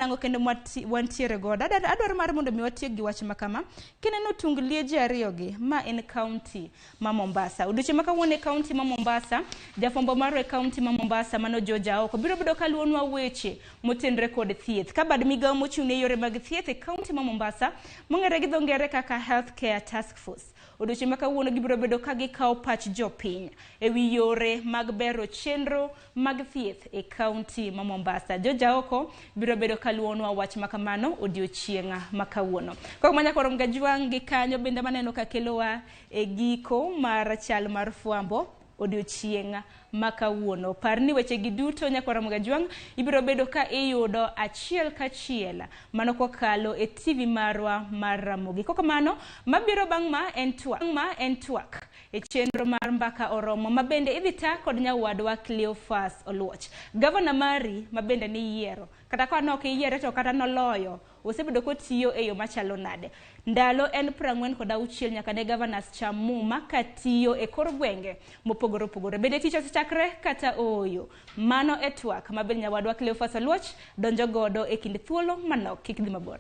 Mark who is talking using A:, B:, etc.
A: Ang'o kendo wantiere godo? Adwaro mar mondo mi watiek gi wach ma kama. Kineno tung lieje ariyogi, ma en kaunti ma Mombasa. Odiochieng' ma kawuono e kaunti ma Mombasa, jafwambo marwa e kaunti ma Mombasa mano George Aoko biro bedo ka luwonwa weche motenre kod thieth. Ka bad migawo mochung' ne yore mag thieth e kaunti ma Mombasa, mong'ere gi dho ngere kaka Health Care Task Force. Odiochieng' ma kawuono gibiro bedo ka gikawo pach jopiny e wi yore mag bero chenro mag thieth e kaunti ma Mombasa. George Aoko biro bedo ka luwonwa wach ma kamano odiochieng' ma kawuono. Kok ma nyaka Gajwang' gi kanyo bende maneno ka kelowa e giko mar chal mar fwambo odiochieng' ma kawuono. Par ni weche gi duto nyakwar Gajwang' ibiro bedo ka iyudo achiel kachiel mano kokalo e TV marwa mar Ramogi. Kokamano, mabiro bang' ma en twak, ma en twak e chenro mar Mbaka Oromo ma bende idhi ta kod nyawadwa Cleophas Oluoch. Gavana mari ma bende niyiero, kata ka nok iyiere to kata noloyo, osebedo kotiyo e yo machalo nade? Ndalo en 46 nyaka ne governors cham muma katiyo e kor gwenge mopogore opogore. Bende tich osechakre kata ooyo? Mano e twak ma bende nyawadwa Cleophas Oluoch donjo godo e kind thuolo manok. Kik dhi mabor.